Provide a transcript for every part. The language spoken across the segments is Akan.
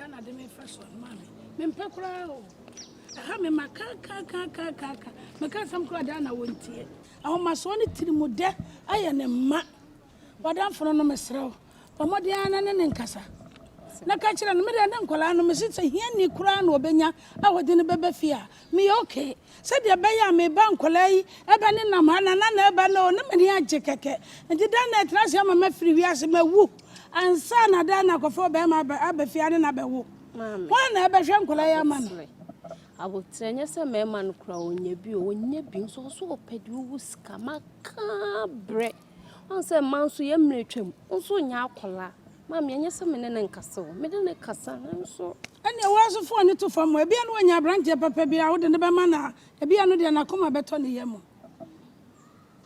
Daa na de me fa so no maame. Mempɛ koraa o. Ɛha me ma ka ka ka ka ka ka. Meka asɛm koraa daa na wɔntie. Ahomasoɔ ne tirimudɛ ayɛ ne mma. W'adamfo no no mesrɛ wo, bɔ mmɔden ara na ne ne nkasa. Na ka kyerɛ no, me deɛ ne nkwadaa no mese sɛ hiani koraa na ɔbɛnya a wɔde no bɛba fie a, meyɛ okay. Sɛdeɛ ɛbɛyɛ a me ba nkwadaa yi ɛbɛ ne nam ha, nana na ɛba no o, na m'ani agye kɛkɛ. Nti daa na ɛtena ase ama mafiri wiase, mawu ansa na daa na akɔfa ɔbarima aba aba fie ha ne no abɛwo. Hwan na ɛbɛhwɛ nkwadaa yi ama no? Aboterɛ, nyɛ sɛ mmarima no koraa ɔnya bi o, ɔnya bi nso ɔso ɔpɛ deɛ ɔwɔ sika, maka abrɛ. Woahu sɛ mmaa nso yɛn mmerɛ atwam, wo nso wonyɛ akwadaa. Maame, ɛnyɛ sɛ me ne no nkasa o, me ne no kasa nanso. Ɛnneɛ wo ara nso fa w'ani to fam o, ebia na wanya aberanteɛ papa bi a wode no bɛma no a, ebia ɛno deɛ n'akoma bɛtɔ ne yam.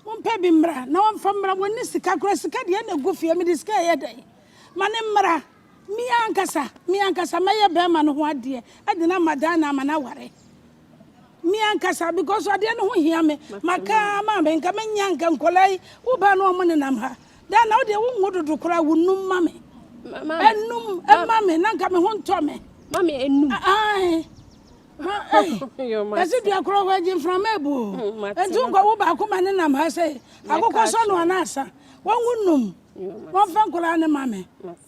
Mompɛ bi mmra na wɔmfa mmra, wɔnni sika koraa, sika deɛ ɛna ɛgu fie, mede sika ɛyɛ dɛn? Ma no mmra, me ankasa, me ankasa mɛyɛ barima no ho adeɛ de no ama Diana ama no aware. Me ankasa because adeɛ no ho hia me maka ara ma me nka menya nka nkwadaa yi wo ba no ɔmo nenam ha daa na wo deɛ wo nwo dodo koraa wo num ma me enum ɛma me na nka me ho ntɔ me mami enum ae ɛsi dua korɔ hɔ agye mframa ebu o nti nkɔ wo baako ma nenam ha sɛ akokɔ sɔ no anaasa wɔn wo num wɔn fa nkwadaa ne ma me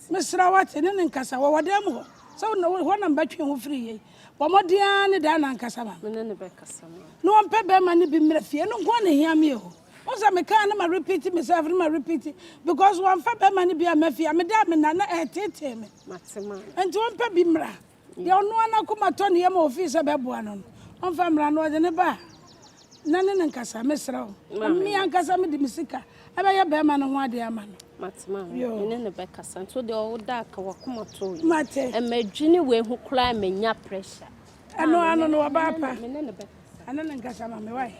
mesra wate ne ne nkasa wɔwɔ dan mu hɔ sɛ hɔ na mbɛtwe ho firi yei Bɔ mmɔden ara ne Diana nkasa ma me. Me ne no bɛkasa ma. Na wɔmpɛ bɛrima no bi mmra fie. Ɛno nko ara na ehia me o. Wohu sɛ mekaa no ma repeat myself no ma repeat because wɔamfa bɛrima no bi amma fie a meda a mena na ɛreteetee me. Mate ma. Nti wɔmpɛ bi mmra. Deɛ ɔno ara n'akoma tɔ ne yam a ofii sɛ bɛboa no no, ɔmfa mmra na ɔde no ba a, na ne no nkasa. Mesrɛ wo. Na me ankasa mede me sika ɛbɛyɛ bɛrima no ho adeɛ ama no. Mate maame, me ne no bɛkasa. Nti wo deɛ wo da aka wakoma to yi. Mate. Ɛmɛ dwene wei ho koraa mɛ nya pressure. Ɛno ano no ɔbaa pa. Me ne no bɛkasa. Ɛne no nkasa ma me wai.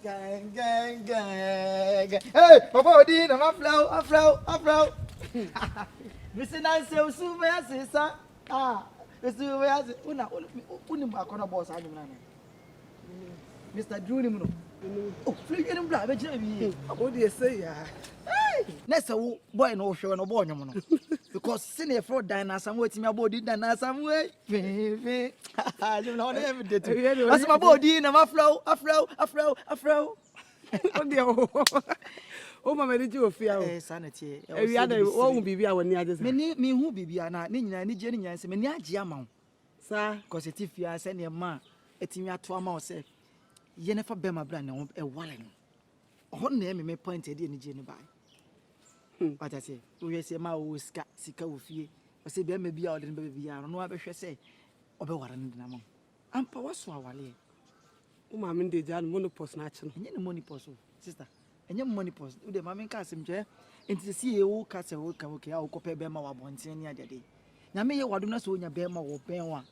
Gang gang gang gang. Hey, Papa Odi na ma flow, ma flow, ma flow. Missy Nancy osu me asesa. Ah, osu me ase. Una unim akɔnɔ boss anyum na na. Mr. Drew nim no. Oh, firi dwa no bra bɛgyina baabi yie. Wo deɛ sɛ ya. Na sɛ wo boy no wohwɛ no bɔɔ nwom no. Because sɛ na yɛfrɛ Dan na Asamoah atumi abɔ odi Dan na Asamoah feefe. Nwom na ɔne yɛ me detu. Ɔsɛ ma bɔ odi na ma frɛ wo afrɛ wo afrɛ wo afrɛ wo. Wo deɛ wo. Wo ma m'ani gye wɔ fie o. Eh, saa na ɛteɛ. Awia da wɔhu biribi a w'ani agye saa. M'ani mehu biribi a na ne nyinaa anigyeɛ ne nyinaa sɛ m'ani agye ama wo. Saa. Cause ɛte fie ara sɛ nneɛma a atumi ato ama wo sɛ yɛ ne fa bɛrima bra na ɛware no. Ɔhɔ na ɛyɛ me me point ɛde anigye no bae. Hmm. Wate aseɛ? Wohwɛ sɛ ma ɔwɔ sika, sika wɔ fie. Ɔsɛ bɛrima bi a ɔde no bɛbɛ biara no, ɔno abɛhwɛ sɛ ɔbɛware no de no ama wo. Ampa waso awareɛ. Wo maame no deɛ gyaa no monopause na akye no. Ɛnyɛ ne monopause o, sister. Ɛnyɛ monopause. Wo deɛ maame nka asɛm kyerɛ. Nti sɛ sie wo ka sɛ wo ka okay a wokɔpɛ bɛrima wɔ abɔnten ne adeade. Nyame yɛ w'adom na sɛ onya bɛrima wɔ bɛn wo a,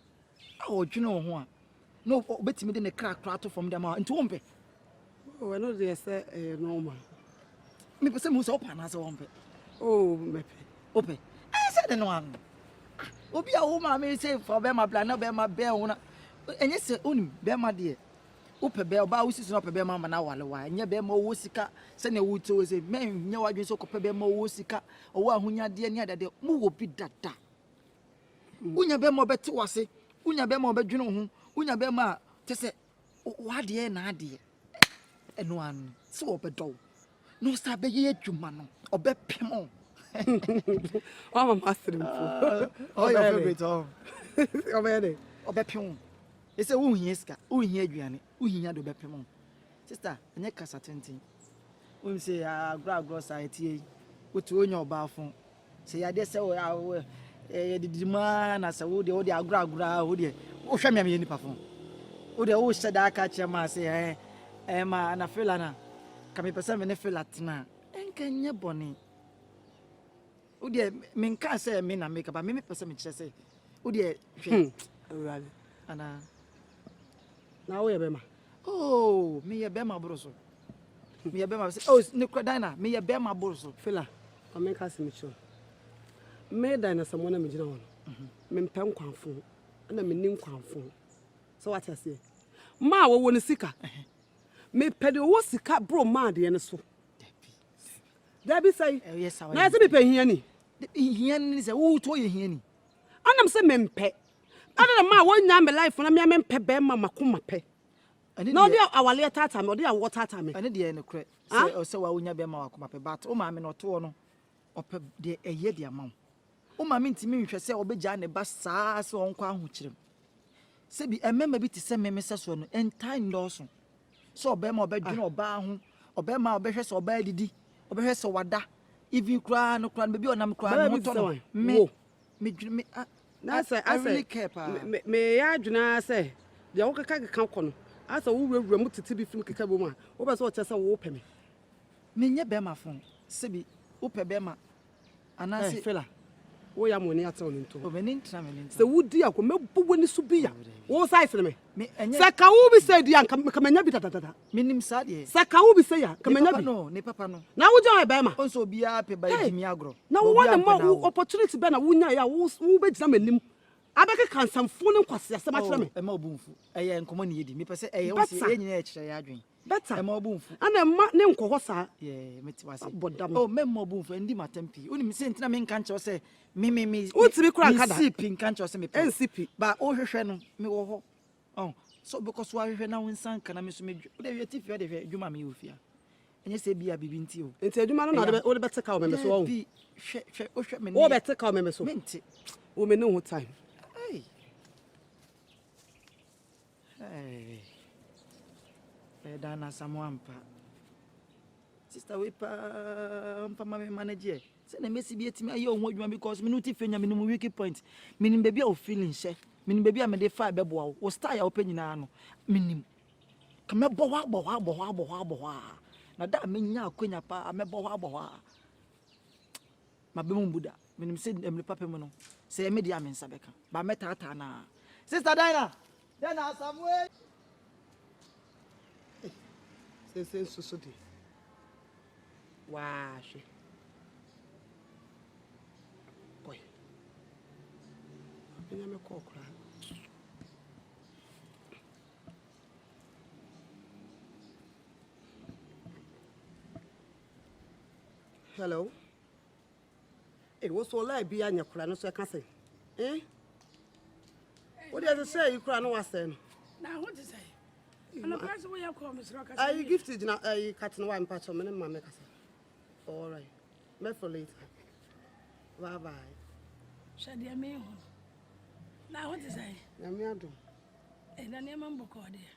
a ɔdwene wo ho a, na obetumi de ne kra koraa ato fam de ama wo nti wompɛ? Oh, ɛno deɛ sɛ ɛyɛ normal. Mepɛ sɛ mehu sɛ wopɛ anaasɛ wompɛ. Oh, mɛpɛ. Wopɛ? Ɛyɛ sɛ de no ano. Ah, obi a wo maame sɛ fa bɛrima bra na bɛrima bɛn wo na ɛnyɛ sɛ wonim bɛrima deɛ wopɛ bɛrima ɔbaa wosi so na wopɛ bɛrima ama no awale wa ɛnyɛ bɛrima ɔwɔ sika sɛnea wote wo sɛ mɛnyɛ w'adwene sɛ wokɔpɛ bɛrima ɔwɔ sika ɔwɔ ahonyadeɛ ne adeadeɛ mowɔ bi dada wonya bɛrima ɔbɛte w'ase wonya bɛrima ɔbɛdwene wo ho wonya bɛrima a kyɛ sɛ w'adeɛ n'adeɛ ɛno ano sɛ ɔbɛdɔ wo na ɔsa bɛyɛ adwuma no ɔbɛpem wo wama masere mpo ɔyɛ favorite ɔ ɔbɛyɛ dɛ ɔbɛpem wo ɛsɛ wohia sika wohia aduane wohia de ɔbɛpem wo sister ɛnyɛ kasa tenten wonim sɛ agorɔ agorɔ saa ɛteɛ yi wote wonya ɔbaa fo sɛ yadeɛ sɛ yɛdidi mu ara na sɛ wodeɛ wode agorɔ agorɔ a wodeɛ wohwɛ me a meyɛ nipa fo wodeɛ wohyɛ da aka kyerɛ ma sɛ ɛɛ ɛɛ ma na fela na ka mepɛ sɛ me ne fela tena ɛnka nyɛ bɔne wodeɛ menka sɛ me na meka ba me mepɛ sɛ mekyerɛ sɛ wodeɛ hwɛ hmm, awurade anaa na woyɛ bɛma oh meyɛ bɛma boro so meyɛ bɛma sɛ oh ne kura dan na meyɛ bɛma boro so fela ma menka asɛm kyerɛ me dan na sɛ mo na megyina hɔ no mhm. mempɛ nkwanfo ɛna menni nkwanfo sɛ wate aseɛ maa wɔwɔ ne sika mepɛ deɛ ɔwɔ sika boro maa deɛ no so dabi sɛi na ɛsɛ mepɛ hiani hiani sɛ wotɔ yɛ hiani. Ɛna me sɛ mempɛ. Ɛna na maa wɔnyaa me life na mea mempɛ bɛrima makoma pɛ. Na ɔde awaleɛ taataa me, ɔde awoɔ taataa me. Ɛne deɛ nokorɛ sɛ ɔsɛ wa wonya bɛrima wakoma pɛ but wo maame no ɔte hɔ no ɔpɛ deɛ ɛyɛ de ama wo. Wo maame ntumi nhwɛ sɛ ɔbɛgyaa ne ba saa sɛ ɔnkɔ ahokyerɛ mu. Sɛbi mmarima bi te sɛ me me sɛsoɔ no ntaa nnɔɔso. Sɛ ɔbarima a ɔbɛdwene ɔbaa ho, ɔbarima a ɔbɛhwɛ sɛ ɔbaa adidi, ɔbɛhwɛ sɛ wada, even koraa no koraa no baabi a ɔnam koraa no ho tɔ no. Me, medwene me, I, Na sɛ I asɛ really care paa. me meyɛ adwene ara sɛ deɛ wokeka keka kɔ no asɛ wowurawura mu tete bi firi mu keka bom a wopɛ sɛ ɔkyerɛ sɛ wopɛ me. Menyɛ bɛrima fo. Sɛbi wopɛ bɛrima anaasɛ. Hey, Fela, woyɛ ama w'ani atena w'ani nto. Oh, m'ani ntena m'ani ntena. Sɛ wodi agorɔ mɛbu w'ani so bi ya. Wo size ne me. Me ɛnyɛ. Sɛ ka wo bi sɛ di a nka nka manya bi dadadada. Menim saa deɛ. Sɛ ka wo bi sɛ ya nka manya bi. Ne papa no, ne papa no. Na wo gya ɔyɛ bɛrima. Ɔn sɛ obiara pɛ ba Hey, di mi agorɔ. na wo wɔ ne ma wo opportunity bɛ na wonya yɛ a wo wobɛgyina m'anim abɛkeka nsɛmfo ne nkwaseasɛm akyerɛ me. Oh, ɛma obu mfu. Ɛyɛ nkɔmmɔ ne yɛdi. Mepɛ sɛ ɛyɛ wo sɛ Better. yɛn nyinaa yɛkyerɛ yɛn adwene. Better. Ɛma wo bo mfu. Ɛna mma ne nkɔ hɔ saa. Yeah, mete wase. Abɔ dam. Oh, mɛmma wo bo mfu. Ɛndi m'atɛm pii. Wonim sɛ nti na menka nkyerɛ wo sɛ me me me. Wontumi koraa nka da. Mensi pi nka nkyerɛ wo sɛ mepɛ wo. Ɛnsi pi. Ba wohwehwɛ no, mewɔ hɔ. Oh, sɛ wobɛkɔ so ahwehwɛ na wo nsa nka na me nso medwe. Wode hwɛ tifi wode hwɛ adwuma a meyɛ wɔ fie ha. Ɛnyɛ sɛ ebia biribi nti o. Nti adwuma no na wode bɛte ka wɔ me me so ɔho. Dabi, hwɛ hwɛ wohwɛ me ne. Wobɛte ka wɔ me me so. Mente. Wo me ne ho time. Hey. Hey. Ɛda na Asamoah ampa. Sister wei paa mfa ma me manage ɛ. Sɛ na mesi bi etimi ayɛ ohun adwuma because me no ti fenya me no mu weak point. Menim baabi a wo feeling hyɛ. Menim baabi a mede fa ɛbɛboa wo. Wo style a wopɛ nyinaa no menim. Ka mɛbɔ hɔ abɔ hɔ abɔ hɔ abɔ hɔ abɔ hɔ a. Na da a menya akwanya paa mɛbɔ hɔ abɔ hɔ a. M'aba mu mbu da. Menim sɛ mmere papa mu no, sɛ ɛyɛ me deɛ a me nsa bɛka. Ba mɛtaataa no ara. Sister Dinah! Dɛn na Asamoah ei! Seesei nso so deɛ, waa hwɛ. Boy, menya me kɔɔ koraa. Hello. Hey, wo so lie bi anyɛ kora no so ɛka sɛ. Eh? Wo deɛ sɛ yi kora no wasɛ no. Na ho te sɛ. Anɔpa sɛ woyɛ kɔɔ mesrɛ kasa. Ayi gift gyina ayi katena wa mpakyɛ me ne ma me kasa. All right. Mɛfo later. Bye bye. Hwɛ deɛ mehu. Na ho te sɛ. Nyame adom. Eh, na nneɛma mbɔkɔɔ deɛ.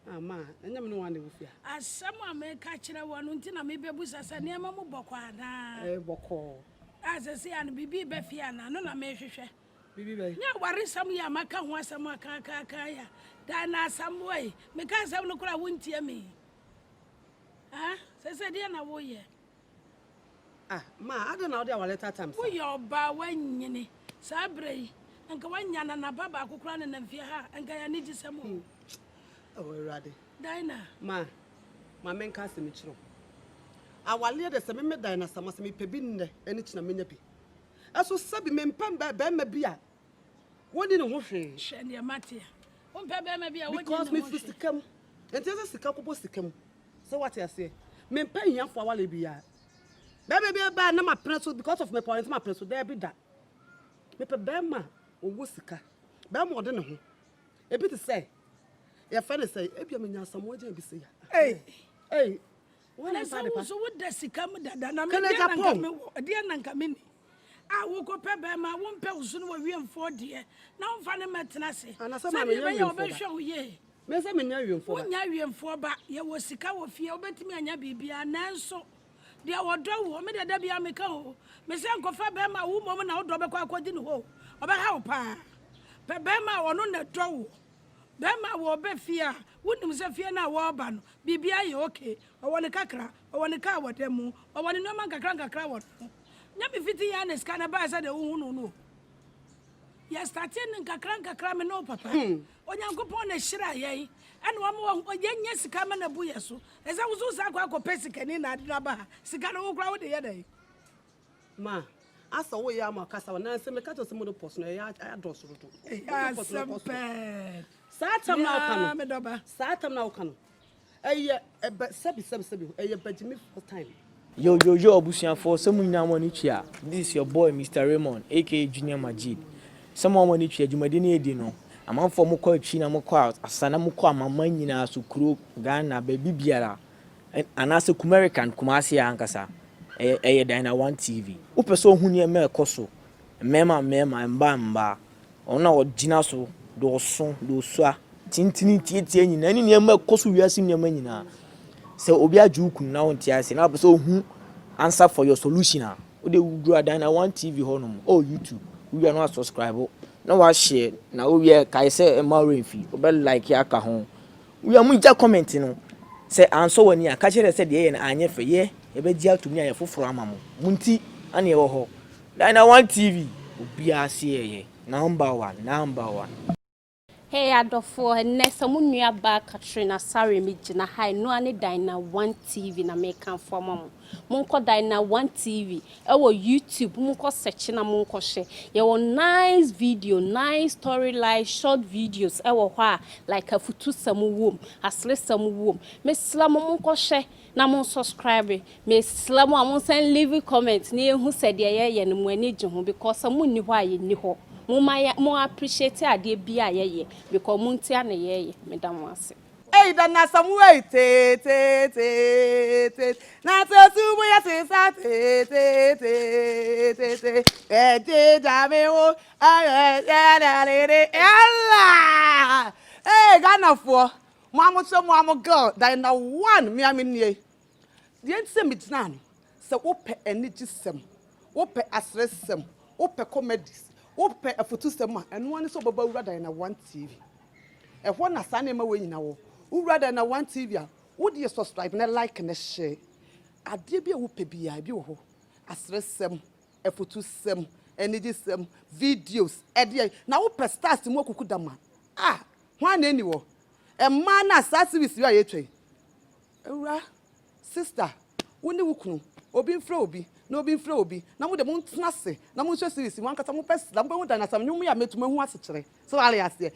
Ah, ma, ɛnyɛ me ne wɔn na ɛwɔ fie ha. Asɛm a meka kyerɛ wɔn no nti na mebɛbusa sɛ nneɛma mu bɔkɔ anaa. Ɛyɛ bɔkɔɔ. A sɛsei ano biribi reba fie anaa, no na mehwehwɛ. Biribi bɛn? Nyɛ awaresɛm yi a maka ho asɛm akaakaaka yi a, daa na Asamoah yi, meka asɛm no koraa a wontie me. Ah, sɛsei deɛ na woyɛ? Ah, ma, adɛn na wode aware taataa me saa? Woyɛ ɔbaa, woanyini. Saa berɛ yi, anka woanya nanaba baako koraa nenam fie ha a, anka ɛyɛ anigyesɛm o. Oh, Awurade. Dinah. Ma, ma menka asɛm nkyerɛ wo. Awareɛ deɛ, sɛ me me Dinah Asamoah, sɛ mepɛ bi nnɛ ne kyena mɛnya bi. Ɛso sɛbi mempɛ barima bi a wɔnni ne ho hwee. Hwɛ deɛ mate a. Wompɛ barima bi a wɔnni ne ho hwee. Because mefiri sika mu. Nti ɛsɛ sika kɔbɔ sika mu. Sɛ wate aseɛ? Mempɛ ahiafoɔ aware biara. Bɛrima bi ba a na mapene so because of mepɛ ɔno nti mapene so. Daabi da. Mepɛ bɛrima a ɔwɔ sika. Bɛrima a ɔde ne ho. Ebi te sɛ, yɛfrɛ no sɛ, ebia menya Asamoah Gyan bi sei a. Ei! Ei! Wɔn Na na sɛ mpa wo adepa. nso woda sika mu dada na me Kenneth deɛ na nka Agyapong. mewɔ, deɛ na nka menni. A wokɔpɛ bɛrima a wompɛ wo so ne w'awiemfoɔ deɛ na womfa no mmɛtena ase Anasɛ maame sɛdeɛ nyɛ ɛbɛyɛ a awiemfoɔ ba. ɔbɛhwɛ wo yie. Me sɛ mennya awiemfoɔ ba. Wonnya awiemfoɔ ba. Yɛwɔ sika wɔ fie, wobɛtumi anya biribiara nanso deɛ ɔdɔ woɔ, me deɛ da biara meka o, me sɛ nkɔfa bɛrima a wo mmom na wo dɔ bɛkɔ akɔdi ne hɔ o, ɔbɛha wo paa. Pɛ bɛrima a ɔno na ɛdɔ woɔ. Bɛrima a wɔba fie a, wonim sɛ fie no a wɔreba no, biribiara yɛ okay. Ɔwɔ ne kakra, ɔwɔ ne kaa wɔ dan mu, ɔwɔ ne nneɛma nkakra nkakra wɔ ne ho. Nyɛ me fiti yi ara na sika no baeɛ sɛdeɛ wohu no no o. Yɛ startee no nkakra nkakra me ne wo papa. Onyankopɔn na hyira yɛn ɛna wama wahu yɛnya sika ma no abu yɛ so. Ɛsɛ wo so saa kɔ akɔpɛ sikani na ade no aba ha. Sika no wo koraa wode yɛ dɛn? Ma, asɛ wo yɛ ama kasa wa nanse me ka kyerɛ sɛ menopause no ɛyɛ adɔso dodo. Ɛyɛ Menopause no asɛm kɔ soro. pɛɛ. Saa tam na woka Mea no. me dɔba. Saa tam na woka no. Ɛyɛ ɛbɛ sɛbi sɛbi sɛbi ɛyɛ bagyimifoɔ time. Yo yo yo abusuafoɔ sɛ mo nyinaa mo ani tua this is your boy Mister Raymond aka Junior Majid. Sɛ mo a mo ani tua dwumadi no adi no, amanfoɔ a mokɔ akyi na mokɔ asa na mokɔ amanaman nyinaa so, kuro, Ghana, baabi biara, anaasɛ Kumerican, Kumasi ankasa, ɛyɛ ɛyɛ Dyna One TV. Wopɛ sɛ wohu nneɛma a ɛkɔ so, mmarima mmarima, mmaa mmaa, Ɔno na ɔgyina so de ɔso, de osua, tintini, tietie nyinaa ne nneɛma ɛkɔ so wiase nneɛma nyinaa. Sɛ obi agye wo kunu na wonte ase na wopɛ sɛ ohu answer for your solution a, wode wuduru adan na one TV hɔnom, oh YouTube, wowia na wasubscribe na wahyɛ na wowie kae sɛ mma werɛ mfi, wobɛ like aka ho. Wowia mongya comment no, sɛ ansɔ w'ani a, ka kyerɛ sɛ deɛ ɛyɛ no anyɛ fɛ, yɛ yɛbɛgye atom ne ayɛ foforɔ ama mo. Mo nti ana ɛwɔ hɔ. Dyna one TV obiara se yɛyɛ number one number one. Hey adɔfoɔ, ɛnnɛ sɛ mo nua baa Catherine Asare me gyina ha ɛno ara ne Dyna one TV na mekamfo ama mo. Monkɔ Dyna one TV ɛwɔ YouTube monkɔ search na monkɔ hwɛ. Yɛwɔ nice video, nice story line, short videos ɛwɔ hɔ a like afutusɛm wom, aseresɛm wom. Mesrɛ mo monkɔ hwɛ na mo subscribe. Mesrɛ mo a monsan leave comment na yɛnhu sɛ deɛ yɛyɛ no mo ani gye ho because sɛ monni hɔ a yɛnni hɔ. Momma yɛ mo appreciate adeɛ biara a yɛyɛ because mo ntia na yɛyɛ. Meda mo ase. Ei da na samu ei te te te te na te su bo ya te sa te te te te te e te ja me wo e e na le re ella Ei Ghana foɔ mo a mo kyerɛ mo a mo girl Diana one me a me nie Deɛ nti sɛ megyina ano, sɛ wopɛ anigyesɛm, wopɛ aseresɛm, wopɛ comedies, wopɛ afutusɛm a, ɛno ara ne sɛ wobɛba Wura Diana One TV. Ɛhɔ na saa nneɛma wei nyinaa wɔ. Wowura Diana One TV a, wo deɛ subscribe na like na share. Adeɛ bi a wopɛ biara, ebi wɔ hɔ. Aseresɛm, afutusɛm, anigyesɛm, videos, ɛdeɛ. Na wopɛ stars mu akukudam a, ah, hwan na ɛnni hɔ? Mmaa no a saa series yi a yɛretwa yi, Awura, sister, wo ne wo kunu, obi mfrɛ obi, na obi mfrɛ obi, na mo deɛ montena ase na monhwɛ series yi, mo ankasa mobɛsra, mobɛhu Dynasam nnwom yi a mɛtu mahu asekyerɛ. So wate aseɛ?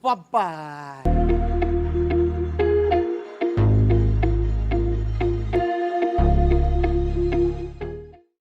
Bye bye.